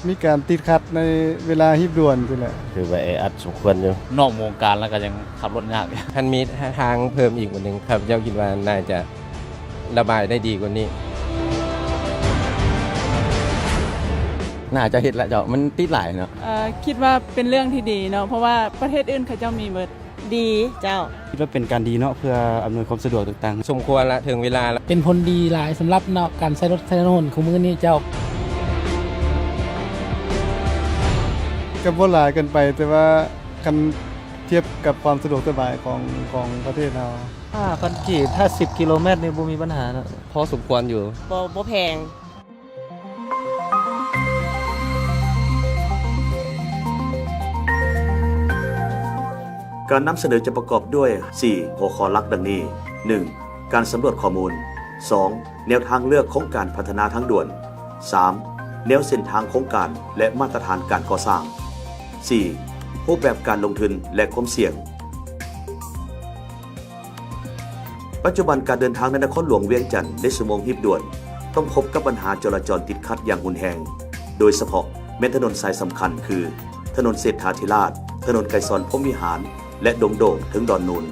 ມີການຕິດຂັດໃນເວລາຮີບດ່ວນຊີ້ແຫຼະ. ຖືວ່າແອອັດສົມຄວນຢູ່. ນອກໂມງການແລ້ວກໍຍັງຂັບລົດຍາກ. ຄັນມີທາງເພີ່ມອີກມື້ໜຶ່ງ ຂ້າພະເຈົ້າຄິດວ່າໜ້າຈະລະບາຍໄດ້ດີກວ່ານີ້. ໜ້າຈະເຮັດລະເຈົ້າ ມັນຕິດຫຼາຍເນາະ. ເອີ ຄິດວ່າເປັນເລື່ອງທີ່ດີເນາະ ເພາະວ່າປະເທດອື່ນເຂົາເຈົ້າມີເບິດ. ດີເຈົ້າ. ຄິດວ່າເປັນການດີເນາະ ເພື່ອອຳນວຍຄວາມສະດວກຕ່າງໆ. ສົມຄວນລະ ເຖິງເວລາລະ. ເປັນຜົນດີຫຼາຍສຳລັບເນາະ ການໃຊ້ລົດໃຊ້ຖະໜົນຄູ່ມື້ນີ້ເຈົ້າ. ກໍບໍ່ຫຼາຍເກີນໄປ ແຕ່ວ່າຄັນທຽບກັບຄວາມສະດວກສະບາຍຂອງ ຂອງປະເທດເຮົາ. ຫ້າພັນກີບ ຖ້າສິບກິໂລແມັດນີ້ບໍ່ມີບັນຫາເນາະ. ພໍສົມຄວນຢູ່. ບໍ່ ບໍ່ແພງ. ການນຳສະເໜີຈະປະກອບດ້ວຍ ສີ່ ຫົວຂໍ້ຫຼັກດັ່ງນີ້: ໜຶ່ງ ການສຳຫຼວດຂໍ້ມູນ, ສອງ ແນວທາງເລືອກຂອງການພັດທະນາທາງດ່ວນ, ສາມ ແນວເສັ້ນທາງໂຄງການ ແລະ ມາດຕະຖານການກໍ່ສ້າງ, ສີ່ ຮູບແບບການລົງທຶນ ແລະ ຄວາມສ່ຽງ. ປັດຈຸບັນການເດີນທາງໃນນະຄອນຫຼວງວຽງຈັນໃນຊົ່ວໂມງຮີບດ່ວນ ຕ້ອງພົບກັບບັນຫາຈະລາຈອນຕິດຂັດຢ່າງຮຸນແຮງ, ໂດຍສະເພາະແມ່ນຖະໜົນສາຍສຳຄັນຄື ຖະໜົນເສດຖາທິລາດ, ຖະໜົນໄກສອນພົມວິຫານ ແລະ ດົງໂດກເຖິງດອນນູນ.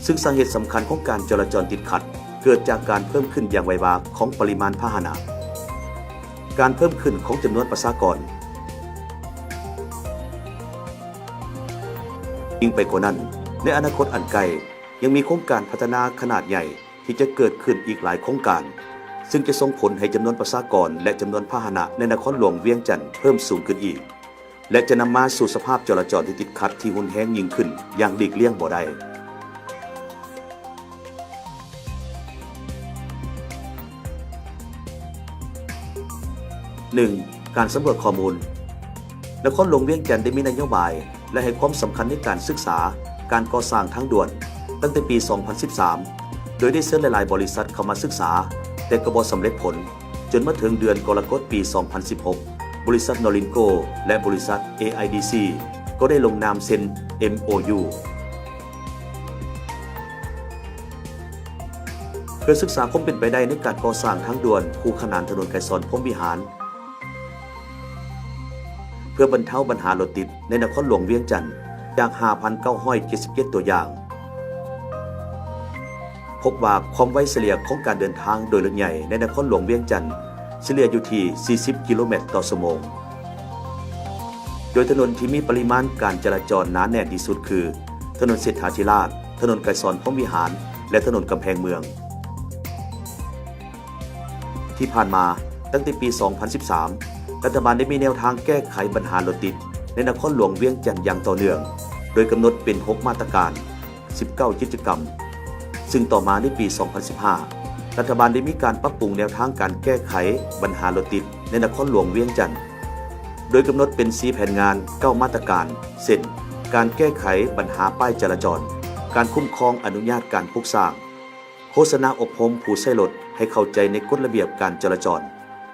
ຊຶ່ງສາເຫດສຳຄັນຂອງການຈະລາຈອນຕິດຂັດ ເກີດຈາກການເພີ່ມຂຶ້ນຢ່າງໄວວາຂອງປະລິມານພາຫະນະ, ການເພີ່ມຂຶ້ນຂອງຈຳນວນປະຊາກອນ. ຍິ່ງໄປກວ່ານັ້ນ, ໃນອະນາຄົດອັນໃກ້ ຍັງມີໂຄງການພັດທະນາຂະໜາດໃຫຍ່ທີ່ຈະເກີດຂຶ້ນອີກຫຼາຍໂຄງການ, ຊຶ່ງຈະສົ່ງຜົນໃຫ້ຈຳນວນປະຊາກອນ ແລະ ຈຳນວນພາຫະນະໃນນະຄອນຫຼວງວຽງຈັນເພີ່ມສູງຂຶ້ນອີກ ແລະ ຈະນຳມາສູ່ສະພາບຈະລາຈອນທີ່ຕິດຂັດທີ່ຮຸນແຮງຍິ່ງຂຶ້ນຢ່າງຫຼີກລ່ຽງບໍ່ໄດ້. ໜຶ່ງ ການສຳຫຼວດຂໍ້ມູນ. ນະຄອນຫຼວງວຽງຈັນໄດ້ມີນະໂຍບາຍ ແລະ ໃຫ້ຄວາມສຳຄັນໃນການສຶກສາການກໍ່ສ້າງທາງດ່ວນຕັ້ງແຕ່ປີສອງພັນສິບສາມ ໂດຍໄດ້ເຊີນຫຼາຍໆບໍລິສັດເຂົ້າມາສຶກສາ, ແຕ່ກໍບໍ່ສຳເລັດຜົນ, ຈົນມາເຖິງເດືອນກໍລະກົດປີສອງພັນສິບຫົກ ບໍລິສັດນໍລິນໂກ ແລະ ບໍລິສັດ ເອໄອດີຊີ ກໍໄດ້ລົງນາມເຊັນ ເອັມໂອຢູ ເພື່ອສຶກສາຄວາມເປັນໄປໄດ້ໃນການກໍ່ສ້າງທາງດ່ວນຄູ່ຂນານຖະໜົນໄກສອນພົມວິຫານ ເພື່ອບັນເທົາບັນຫາລົດຕິດໃນນະຄອນຫຼວງວຽງຈັນ ຈາກ ຫ້າພັນເກົ້າຮ້ອຍເຈັດສິບເຈັດ ຕົວຢ່າງ ພົບວ່າຄວາມໄວສະເລ່ຍຂອງການເດີນທາງໂດຍລົດໃຫຍ່ໃນນະຄອນຫຼວງວຽງຈັນ ສະເລ່ຍຢູ່ທີ່ສີ່ສິບກິໂລແມັດຕໍ່ຊົ່ວໂມງ, ໂດຍຖະໜົນທີ່ມີປະລິມານການຈະລາຈອນໜາແໜ້ນທີ່ສຸດຄື ຖະໜົນເສດຖາທິລາດ, ຖະໜົນໄກສອນພົມວິຫານ ແລະ ຖະໜົນກຳແພງເມືອງ. ທີ່ຜ່ານມາ, ຕັ້ງແຕ່ປີສອງພັນສິບສາມ ລັດຖະບານໄດ້ມີແນວທາງແກ້ໄຂບັນຫາລົດຕິດໃນນະຄອນຫຼວງວຽງຈັນຢ່າງຕໍ່ເນື່ອງ, ໂດຍກຳນົດເປັນຫົກມາດຕະການ, ສິບເກົ້າກິດຈະກຳ, ຊຶ່ງຕໍ່ມາໃນປີສອງພັນສິບຫ້າ ລັດຖະບານໄດ້ມີການປັບປຸງແນວທາງການແກ້ໄຂບັນຫາລົດຕິດໃນນະຄອນຫຼວງວຽງຈັນ, ໂດຍກຳນົດເປັນສີ່ແຜນງານ ເກົ້າມາດຕະການ ເຊັ່ນ ການແກ້ໄຂບັນຫາປ້າຍຈະລາຈອນ, ການຄຸ້ມຄອງອະນຸຍາດການປຸກສ້າງ, ໂຄສະນາອົບຮົມຜູ້ໃຊ້ລົດໃຫ້ເຂົ້າໃຈໃນກົດລະບຽບການຈະລາຈອນ,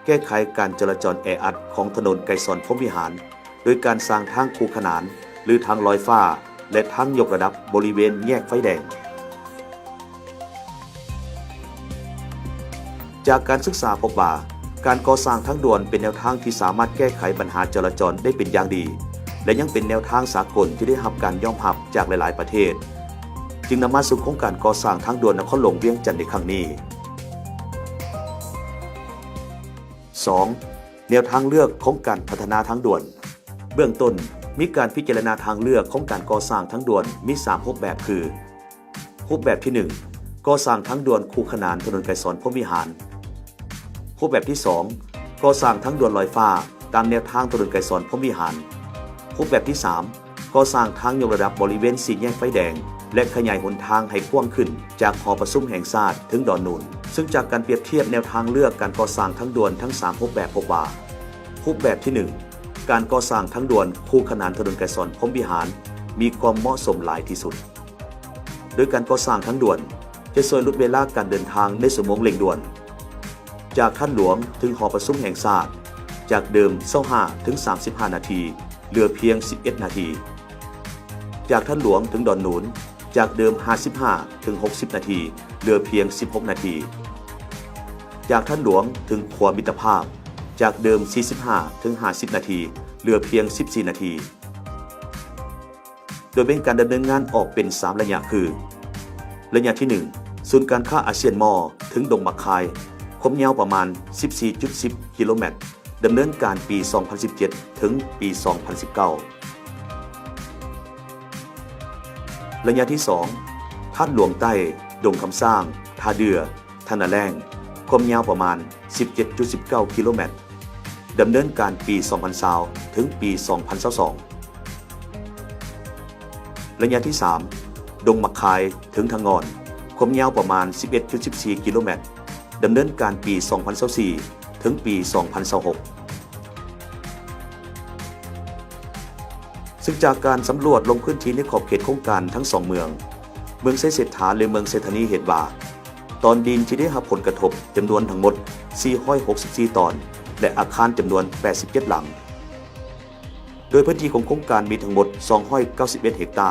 ແກ້ໄຂການຈະລາຈອນແອອັດຂອງຖະໜົນໄກສອນພົມວິຫານ ໂດຍການສ້າງທາງຄູ່ຂນານ ຫຼື ທາງລອຍຟ້າ ແລະ ທາງຍົກລະດັບບໍລິເວນແຍກໄຟແດງ. ຈາກການສຶກສາພົບວ່າ ການກໍ່ສ້າງທາງດ່ວນເປັນແນວທາງທີ່ສາມາດແກ້ໄຂບັນຫາຈະລາຈອນໄດ້ເປັນຢ່າງດີ ແລະ ຍັງເປັນແນວທາງສາກົນທີ່ໄດ້ຮັບການຍອມຮັບຈາກຫຼາຍໆປະເທດ, ຈຶ່ງນຳມາສູ່ໂຄງການກໍ່ສ້າງທາງດ່ວນນະຄອນຫຼວງວຽງຈັນໃນຄັ້ງນີ້. ສອງ ແນວທາງເລືອກຂອງການພັດທະນາທາງດ່ວນ. ເບື້ອງຕົ້ນ, ມີການພິຈາລະນາທາງເລືອກຂອງການກໍ່ສ້າງທາງດ່ວນມີສາມຮູບແບບຄື, ຮູບແບບທີໜຶ່ງ ກໍ່ສ້າງທາງດ່ວນຄູ່ຂນານຖະໜົນໄກສອນພົມວິຫານ, ຮູບແບບທີສອງ ກໍ່ສ້າງທາງດ່ວນລອຍຟ້າຕາມແນວທາງຖະໜົນໄກສອນພົມວິຫານ, ຮູບແບບທີສາມ ກໍ່ສ້າງທາງຍົກລະດັບບໍລິເວນສີ່ແຍກໄຟແດງ ແລະ ຂະຫຍາຍຫົນທາງໃຫ້ກວ້າງຂຶ້ນຈາກຫໍປະຊຸມແຫ່ງຊາດເຖິງດອນນູນ. ຊຶ່ງຈາກການປຽບທຽບແນວທາງເລືອກການກໍ່ສ້າງທາງດ່ວນທັງສາມຮູບແບບພົບວ່າ, ຮູບແບບທີໜຶ່ງ ການກໍ່ສ້າງທາງດ່ວນຄູ່ຂນານຖະໜົນໄກສອນພົມວິຫານ ມີຄວາມເໝາະສົມຫຼາຍທີ່ສຸດ. ໂດຍການກໍ່ສ້າງທາງດ່ວນຈະຊ່ວຍຫຼຸດເວລາການເດີນທາງໃນຊົ່ວໂມງເລັ່ງດ່ວນ, ຈາກທ່ານຫຼວງເຖິງຫໍປະຊຸມແຫ່ງຊາດ ຈາກເດີມຊາວຫ້າເຖິງສາມສິບຫ້ານາທີ ເຫຼືອພຽງສິບເອັດນາທີ, ຈາກທ່ານຫຼວງເຖິງດອນນູນ ຈາກເດີມຫ້າສິບຫ້າເຖິງຫົກສິບນາທີ ເຫຼືອພຽງສິບຫົກນາທີ, ຈາກທ່ານຫຼວງເຖິງຂົວມິດຕະພາບ ຈາກເດີມສີ່ສິບຫ້າເຖິງຫ້າສິບນາທີ ເຫຼືອພຽງສິບສີ່ນາທີ. ໂດຍແບ່ງການດຳເນີນງານອອກເປັນສາມໄລຍະຄື ໄລຍະທີໜຶ່ງ ສູນການຄ້າອາຊຽນມໍ ເຖິງດົງໝາກຄາຍ, ຄວາມຍາວປະມານສິບສີ່ຈຸດສິບກິໂລແມັດ, ດຳເນີນການປີສອງພັນສິບເຈັດ ເຖິງປີສອງພັນສິບເກົ້າ. ໄລຍະທີສອງ ທາດຫຼວງໃຕ້, ດົງຄຳຊ້າງ, ທ່າເດື່ອ, ທ່ານາແລ້ງ, ຄວາມຍາວປະມານສິບເຈັດຈຸດສິບເກົ້າກິໂລແມັດ, ດຳເນີນການປີສອງພັນຊາວ ເຖິງປີສອງພັນຊາວສອງ. ໄລຍະທີສາມ ດົງໝາກຄາຍ ເຖິງທະງ່ອນ, ຄວາມຍາວປະມານສິບເອັດຈຸດສິບສີ່ກິໂລແມັດ, ດຳເນີນການປີສອງພັນຊາວສີ່ ເຖິງປີສອງພັນຊາວຫົກ. ຊຶ່ງຈາກການສຳຫຼວດລົງພື້ນທີ່ໃນຂອບເຂດໂຄງການທັງສອງເມືອງ, ເມືອງໄຊເສດຖາ ແລະ ເມືອງໄຊທານີ ເຫັນວ່າ ຕອນດິນທີ່ໄດ້ຮັບຜົນກະທົບຈຳນວນທັງໝົດສີ່ຮ້ອຍຫົກສິບສີ່ຕອນ ແລະ ອາຄານຈຳນວນແປດສິບເຈັດຫຼັງ, ໂດຍພື້ນທີ່ຂອງໂຄງການມີທັງໝົດສອງຮ້ອຍເກົ້າສິບເອັດເຮັກຕາ.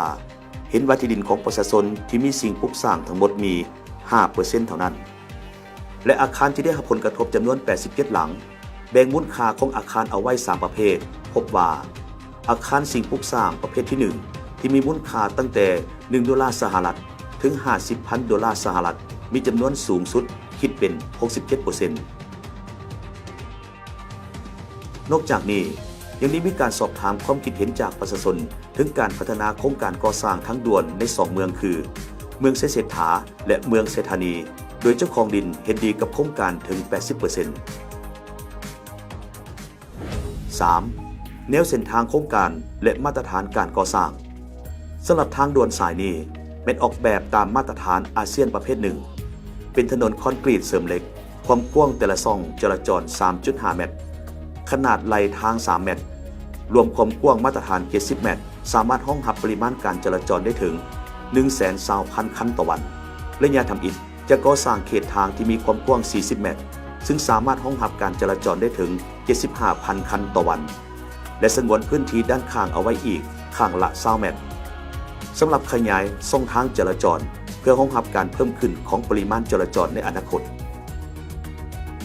ເຫັນວ່າທີ່ດິນຂອງປະຊາຊົນທີ່ມີສິ່ງປຸກສ້າງທັງໝົດມີຫ້າເປີເຊັນເທົ່ານັ້ນ ແລະ ອາຄານທີ່ໄດ້ຮັບຜົນກະທົບຈຳນວນແປດສິບເຈັດຫຼັງ, ແບ່ງມູນຄ່າຂອງອາຄານເອົາໄວ້ສາມປະເພດ, ພົບວ່າ ອາຄານສິ່ງປຸກສ້າງປະເພດທີໜຶ່ງ ທີ່ມີມູນຄ່າຕັ້ງແຕ່ໜຶ່ງໂດລາສະຫະລັດ ເຖິງຫ້າສິບພັນໂດລາສະຫະລັດ ມີຈຳນວນສູງສຸດ ຄິດເປັນຫົກສິບເຈັດເປີເຊັນ. ນອກຈາກນີ້ ຍັງໄດ້ມີການສອບຖາມຄວາມຄິດເຫັນຈາກປະຊາຊົນ ເຖິງການພັດທະນາໂຄງການກໍ່ສ້າງທາງດ່ວນໃນສອງເມືອງຄື ເມືອງໄຊເສດຖາ ແລະ ເມືອງໄຊທານີ, ໂດຍເຈົ້າຂອງດິນເຫັນດີກັບໂຄງການເຖິງແປດສິບເປີເຊັນ. ສາມ ແນວເສັ້ນທາງໂຄງການ ແລະ ມາດຕະຖານການກໍ່ສ້າງ. ສຳລັບທາງດ່ວນສາຍນີ້ ແມ່ນອອກແບບຕາມມາດຕະຖານອາຊຽນປະເພດໜຶ່ງ, ເປັນຖະໜົນຄອນກຣີດເສີມເຫຼັກ, ຄວາມກວ້າງແຕ່ລະຊ່ອງຈະລາຈອນສາມຈຸດຫ້າແມັດ, ຂະໜາດໄລ່ທາງສາມແມັດ, ລວມຄວາມກວ້າງມາດຕະຖານເຈັດສິບແມັດ, ສາມາດຮອງຮັບປະລິມານການຈະລາຈອນໄດ້ເຖິງໜຶ່ງແສນຊາວພັນຄັນຕໍ່ວັນ. ໄລຍະທຳອິດ ຈະກໍ່ສ້າງເຂດທາງທີ່ມີຄວາມກວ້າງສີ່ສິບແມັດ, ຊຶ່ງສາມາດຮອງຮັບການຈະລາຈອນໄດ້ເຖິງເຈັດສິບຫ້າພັນຄັນຕໍ່ວັນ ແລະ ສະຫງວນພື້ນທີ່ດ້ານຂ້າງເອົາໄວ້ອີກຂ້າງລະຊາວແມັດ, ສຳລັບຂະຫຍາຍຊ່ອງທາງຈະລາຈອນ ເພື່ອຮອງຮັບການເພີ່ມຂຶ້ນຂອງປະລິມານຈະລາຈອນໃນອະນາຄົດ.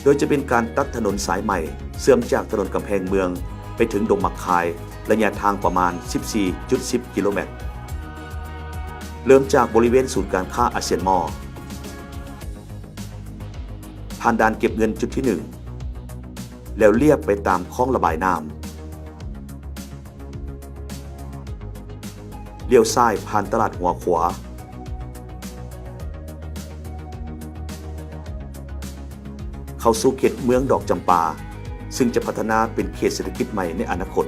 ໂດຍຈະເປັນການຕັດຖະໜົນສາຍໃໝ່ ເຊື່ອມຈາກຖະໜົນກຳແພງເມືອງໄປເຖິງດົງໝາກຄາຍ, ໄລຍະທາງປະມານສິບສີ່ຈຸດສິບກິໂລແມັດ. ເລີ່ມຈາກບໍລິເວນສູນການຄ້າອາຊຽນມໍ, ຜ່ານດ່ານເກັບເງິນຈຸດທີໜຶ່ງ ແລ້ວລຽບໄປຕາມຄອງລະບາຍນ້ຳ, ລ້ຽວຊ້າຍຜ່ານຕະຫຼາດຫົວຂົວ, ເຂົ້າສູ່ເຂດເມືອງດອກຈຳປາ, ຊຶ່ງຈະພັດທະນາເປັນເຂດເສດຖະກິດໃໝ່ໃນອະນາຄົດ,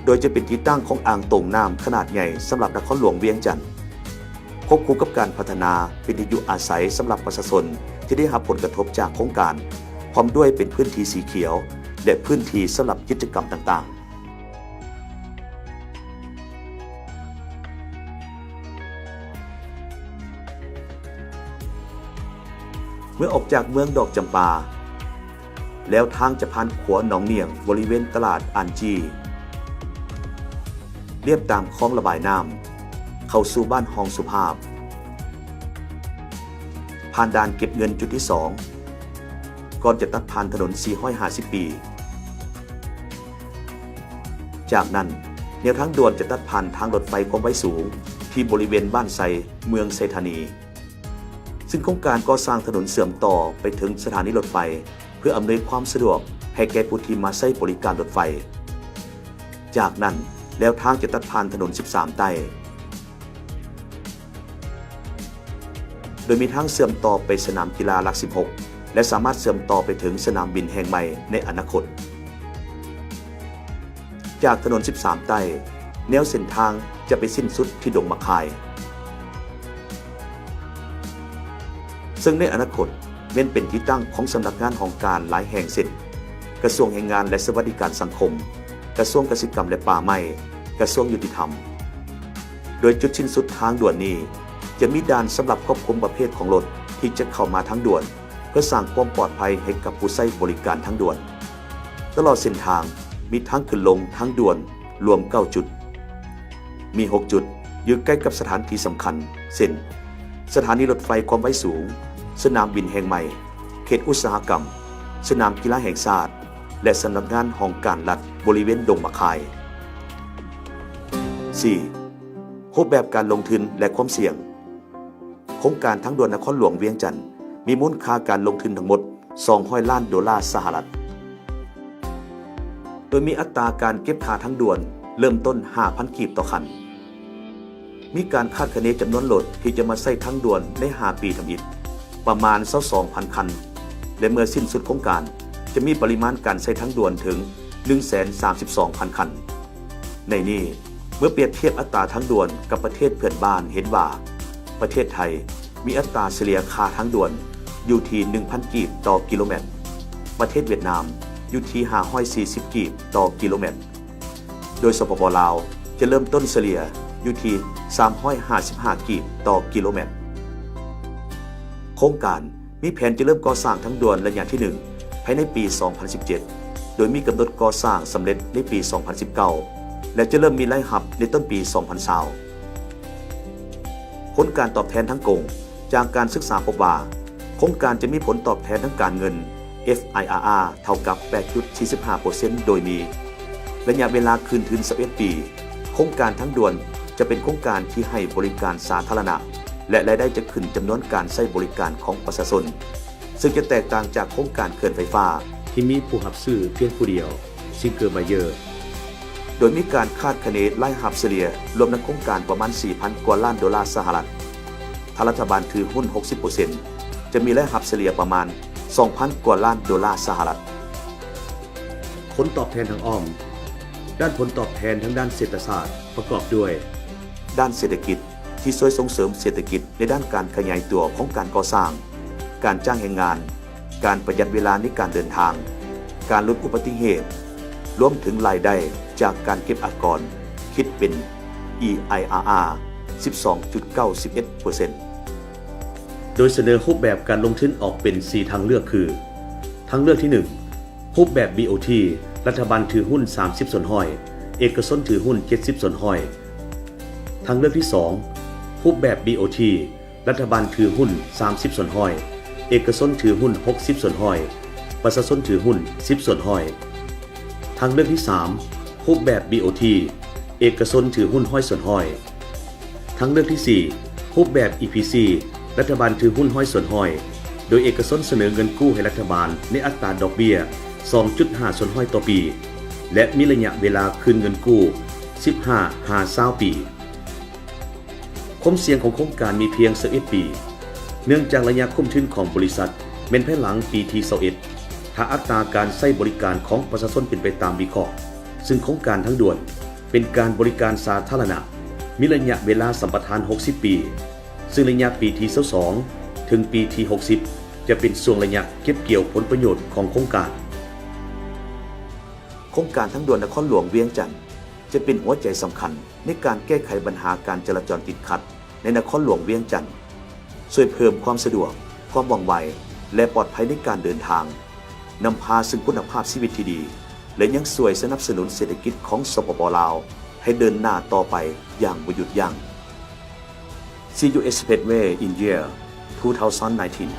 ໂດຍຈະເປັນທີ່ຕັ້ງຂອງອ່າງໂຕ່ງນ້ຳຂະໜາດໃຫຍ່ສຳລັບນະຄອນຫຼວງວຽງຈັນ, ຄວບຄູ່ກັບການພັດທະນາເປັນທີ່ຢູ່ອາໄສສຳລັບປະຊາຊົນທີ່ໄດ້ຮັບຜົນກະທົບຈາກໂຄງການ, ພ້ອມດ້ວຍເປັນພື້ນທີ່ສີຂຽວ ແລະ ພື້ນທີ່ສຳລັບກິດຈະກຳຕ່າງໆ. ເມື່ອອອກຈາກເມືອງດອກຈຳປາ ແລ້ວທາງຈະຜ່ານຂົວໜອງໜ້ຽງບໍລິເວນຕະຫຼາດອານຈີ, ລຽບຕາມຄອງລະບາຍນ້ຳ ເຂົ້າສູ່ບ້ານຮ່ອງສຸພາບ, ຜ່ານດ່ານເກັບເງິນຈຸດທີສອງ ກ່ອນຈະຕັດຜ່ານຖະໜົນສີ່ຮ້ອຍຫ້າສິບປີ. ຈາກນັ້ນ, ແນວທາງດ່ວນຈະຕັດຜ່ານທາງລົດໄຟຄວາມໄວສູງທີ່ບໍລິເວນບ້ານໄຊ, ເມືອງໄຊທານີ, ຊຶ່ງໂຄງການກໍ່ສ້າງຖະໜົນເຊື່ອມຕໍ່ໄປເຖິງສະຖານີລົດໄຟ ເພື່ອອຳນວຍຄວາມສະດວກໃຫ້ແກ່ຜູ້ທີ່ມາໃຊ້ບໍລິການລົດໄຟ. ຈາກນັ້ນ, ແນວທາງຈະຕັດຜ່ານຖະໜົນສິບສາມໃຕ້ ໂດຍມີທາງເຊື່ອມຕໍ່ໄປສະໜາມກິລາຫຼັກສິບຫົກ ແລະ ສາມາດເຊື່ອມຕໍ່ໄປເຖິງສະໜາມບິນແຫ່ງໃໝ່ໃນອະນາຄົດ. ຈາກຖະໜົນສິບສາມໃຕ້, ແນວເສັ້ນທາງຈະໄປສິ້ນສຸດທີ່ດົງໝາກຄາຍ, ເຊິ່ງໃນອະນາຄົດແມ່ນເປັນທີ່ຕັ້ງຂອງສຳນັກງານຫ້ອງການຫຼາຍແຫ່ງ ເຊັ່ນ ກະຊວງແຮງງານ ແລະ ສະຫວັດດີການສັງຄົມ, ກະຊວງກະສິກຳ ແລະ ປ່າໄມ້, ກະຊວງຍຸຕິທຳ. ໂດຍຈຸດສິ້ນສຸດທາງດ່ວນນີ້ ຈະມີດ່ານສຳລັບຄວບຄຸມປະເພດຂອງລົດທີ່ຈະເຂົ້າມາທາງດ່ວນ ເພື່ອສ້າງຄວາມປອດໄພໃຫ້ກັບຜູ້ໃຊ້ບໍລິການທາງດ່ວນ. ຕະຫຼອດເສັ້ນທາງມີທາງຂຶ້ນລົງທາງດ່ວນລວມເກົ້າຈຸດ, ມີຫົກຈຸດຢູ່ໃກ້ກັບສະຖານທີ່ສຳຄັນ ເຊັ່ນ ສະຖານີລົດໄຟຄວາມໄວສູງ, ສະໜາມບິນແຫ່ງໃໝ່, ເຂດອຸດສາຫະກຳ, ສະໜາມກິລາແຫ່ງຊາດ ແລະ ສຳນັກງານຫ້ອງການລັດບໍລິເວນດົງໝາກຄາຍ. ສີ່. ຮູບແບບການລົງທຶນ ແລະ ຄວາມສ່ຽງ. ໂຄງການທາງດ່ວນນະຄອນຫຼວງວຽງຈັນ ມີມູນຄ່າການລົງທຶນທັງໝົດສອງຮ້ອຍລ້ານໂດລາສະຫະລັດ, ໂດຍມີອັດຕາການເກັບຄ່າທາງດ່ວນເລີ່ມຕົ້ນຫ້າພັນກີບຕໍ່ຄັນ. ມີການຄາດຄະເນຈຳນວນລົດທີ່ຈະມາໃຊ້ທາງດ່ວນໃນຫ້າປີທຳອິດປະມານຊາວສອງພັນຄັນ ແລະ ເມື່ອສິ້ນສຸດໂຄງການ ຈະມີປະລິມານການໃຊ້ທາງດ່ວນເຖິງໜຶ່ງແສນສາມສິບສອງພັນຄັນ. ໃນນີ້ ເມື່ອປຽບທຽບອັດຕາທາງດ່ວນກັບປະເທດເພື່ອນບ້ານ ເຫັນວ່າປະເທດໄທມີອັດຕາສະເລ່ຍຄ່າທາງດ່ວນຢູ່ທີ່ໜຶ່ງພັນກີບຕໍ່ກິໂລແມັດ, ປະເທດຫວຽດນາມຢູ່ທີ່ຫ້າຮ້ອຍສີ່ສິບກີບຕໍ່ກິໂລແມັດ, ໂດຍ ສປປ ລາວ ຈະເລີ່ມຕົ້ນສະເລ່ຍຢູ່ທີ່ສາມຮ້ອຍຫ້າສິບຫ້າກີບຕໍ່ກິໂລແມັດ. ໂຄງການ ມີແຜນຈະເລີ່ມກໍ່ສ້າງທາງດ່ວນໄລຍະທີໜຶ່ງ ພາຍໃນປີສອງພັນສິບເຈັດ ໂດຍມີກຳນົດກໍ່ສ້າງສຳເລັດໃນປີສອງພັນສິບເກົ້າ ແລະ ຈະເລີ່ມມີລາຍຮັບໃນຕົ້ນປີສອງພັນຊາວ. ຜົນການຕອບແທນທາງກົງ ຈາກການສຶກສາພົບວ່າ ໂຄງການຈະມີຜົນຕອບແທນທາງການເງິນ FIRR ເທົ່າກັບແປດຈຸດສີ່ສິບຫ້າເປີເຊັນ ໂດຍມີໄລຍະເວລາຄືນທຶນຊາວເອັດປີ. ໂຄງການທາງດ່ວນຈະເປັນໂຄງການທີ່ໃຫ້ບໍລິການສາທາລະນະ ແລະ ລາຍໄດ້ຈະຂຶ້ນຈຳນວນການໃຊ້ບໍລິການຂອງປະຊາຊົນ, ເຊິ່ງຈະແຕກຕ່າງຈາກໂຄງການເຂື່ອນໄຟຟ້າທີ່ມີຜູ້ຮັບຊື້ພຽງຜູ້ດຽວ Single Buyer, ໂດຍມີການຄາດຄະເນລາຍຮັບສະເລ່ຍລວມໃນໂຄງການປະມານສີ່ພັນກວ່າລ້ານໂດລາສະຫະລັດ. ຖ້າລັດຖະບານຖືຮຸ້ນຫົກສິບເປີເຊັນ ຈະມີລາຍຮັບສະເລ່ຍປະມານສອງພັນກວ່າລ້ານໂດລາສະຫະລັດ. ຜົນຕອບແທນທາງອ້ອມ. ດ້ານຜົນຕອບແທນທາງດ້ານເສດຖະສາດປະກອບດ້ວຍ ດ້ານເສດຖະກິດ ທີ່ຊ່ວຍສົ່ງເສີມເສດຖະກິດໃນດ້ານການຂະຫຍາຍຕົວຂອງການກໍ່ສ້າງ, ການຈ້າງແຮງງານ, ການປະຢັດເວລາໃນການເດີນທາງ, ການຫຼຸດອຸບັດຕິເຫດ, ລວມເຖິງລາຍໄດ້ຈາກການເກັບອາກອນ ຄິດເປັນ EIRR ສິບສອງຈຸດເກົ້າສິບເອັດເປີເຊັນ. ໂດຍສະເໜີຮູບແບບການລົງທຶນອອກເປັນສີ່ທາງເລືອກຄື ທາງເລືອກທີໜຶ່ງ ຮູບແບບ BOT ລັດຖະບານຖືຮຸ້ນສາມສິບສ່ວນຮ້ອຍ ເອກະຊົນຖືຮຸ້ນເຈັດສິບສ່ວນຮ້ອຍ. ທາງເລືອກທີສອງ ຮູບແບບ BOT ລັດຖະບານຖືຮຸ້ນສາມສິບສ່ວນຮ້ອຍ ເອກະຊົນຖືຮຸ້ນຫົກສິບສ່ວນຮ້ອຍ ປະຊາຊົນຖືຮຸ້ນສິບສ່ວນຮ້ອຍ. ທາງເລືອກທີສາມ ຮູບແບບ BOT ເອກະຊົນຖືຮຸ້ນຮ້ອຍສ່ວນຮ້ອຍ. ທາງເລືອກທີສີ່ ຮູບແບບ EPC ລັດຖະບານຖືຮຸ້ນຮ້ອຍສ່ວນຮ້ອຍ ໂດຍເອກະຊົນສະເໜີເງິນກູ້ໃຫ້ລັດຖະບານໃນອັດຕາດອກເບ້ຍສອງຈຸດຫ້າສ່ວນຮ້ອຍຕໍ່ປີ ແລະ ມີໄລຍະເວລາຄືນເງິນກູ້ສິບຫ້າຫາຊາວປີ. ຄວາມສ່ຽງຂອງໂຄງການມີພຽງຊາວເອັດປີ ເນື່ອງຈາກໄລຍະຄຸ້ມທຶນຂອງບໍລິສັດແມ່ນພາຍຫຼັງປີທີຊາວເອັດ ຖ້າອັດຕາການໃຊ້ບໍລິການຂອງປະຊາຊົນເປັນໄປຕາມວິເຄາະ, ຊຶ່ງໂຄງການທາງດ່ວນເປັນການບໍລິການສາທາລະນະ ມີໄລຍະເວລາສຳປະທານຫົກສິບປີ, ຊຶ່ງໄລຍະປີທີຊາວສອງ ເຖິງປີທີຫົກສິບ ຈະເປັນຊ່ວງໄລຍະເກັບກ່ຽວຜົນປະໂຫຍດຂອງໂຄງການ. ໂຄງການທາງດ່ວນນະຄອນຫຼວງວຽງຈັນ ຈະເປັນຫົວໃຈສຳຄັນໃນການແກ້ໄຂບັນຫາການຈະລາຈອນຕິດຂັດໃນນະຄອນຫຼວງວຽງຈັນ, ຊ່ວຍເພີ່ມຄວາມສະດວກ, ຄວາມວ່ອງໄວ ແລະ ປອດໄພໃນການເດີນທາງ, ນຳພາເຊິ່ງຄຸນນະພາບຊີວິດທີ່ດີ ແລະ ຍັງຊ່ວຍສະໜັບສະໜູນເສດຖະກິດຂອງ ສປປ ລາວ ໃຫ້ເດີນໜ້າຕໍ່ໄປຢ່າງບໍ່ຢຸດຢັ້ງ. See you Expressway in year two thousand nineteen.